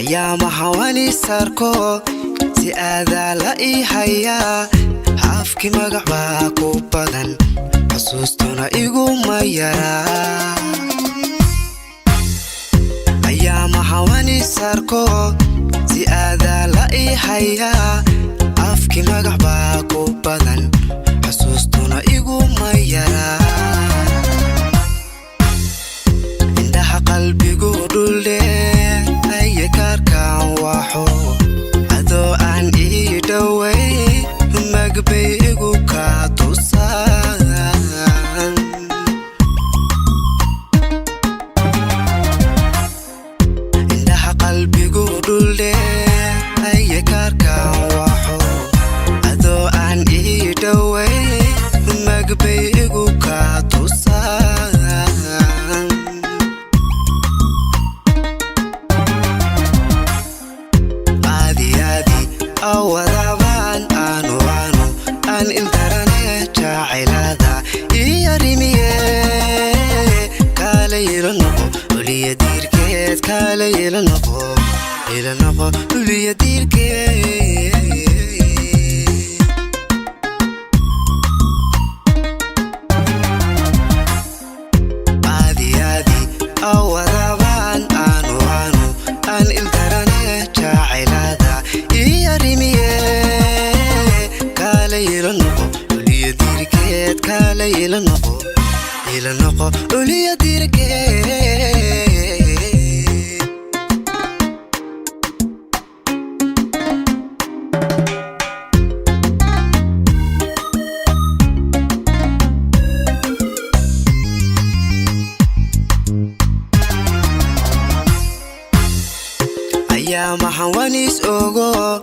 Ayaamaha wanisarko si aadaa la ii hayaa, afki magac baa ku badan, xusuustuna iguma yaraa. Ayaamaha wanisarko si aadaa la ii hayaa, afki magac baa ku badan, xusuustuna iguma yaraa. Indhaha qalbigu dhuldhe aye kaarkaan waxo, adoo aan ii dhoway magbay igu kaa tusaan. Indhaha qalbigu dhuldhe aye kaarkaan waxo, adoo aan ii dhoway magbay igu kaa tusaan. Aadi aadi awadabaan aanu aanu aan ildarane jaacilada iyarimiye, kaala ila noqo uliya diirkeed, kaala ila noqo, ila noqo uliya diirkeed. Aadi aadi awadabaan aanu aanu aan ildarane jaacilada iyarimiye, kaala ila noqo uliya diirkeed, kaala ila noqo, ila noqo uliya diirkeed. Ayaamahan wanis ogo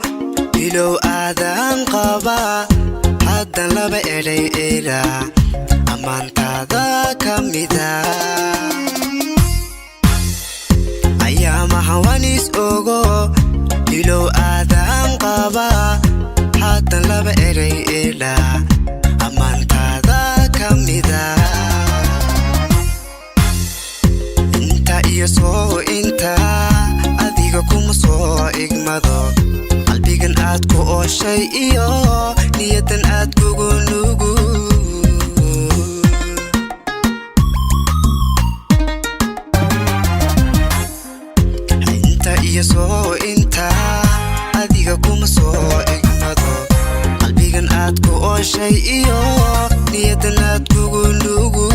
bilow aadaan qabaa, haddan laba edhay ilaa ammaantaada ka mida. Ayaamahan wanis ogo bilow aadaan qabaa, haddan laba edhay ilaa ammaantaada ka mida. Inta iyo soo inta adiga kuma soo igmado, qalbigan aad ku ooshay iyo niyadan aad kugu nugu. Inta iyo soo inta adiga kuma soo igmado, qalbigan aad ku ooshay iyo niyadan aad kugu nugu.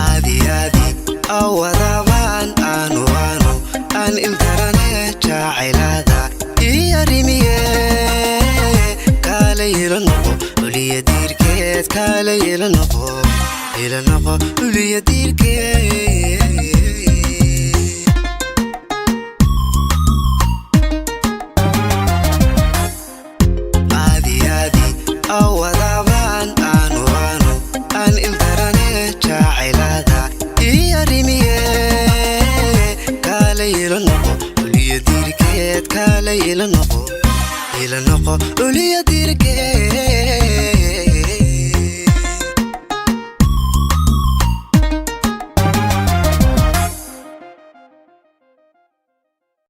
Aadi aadi awadabaan aanu aanu aan ildarane jaacilada iyarimiye, kaala ila noqo uliya diirkeed, kaala ila noqo, ila noqo uliya diirkeed.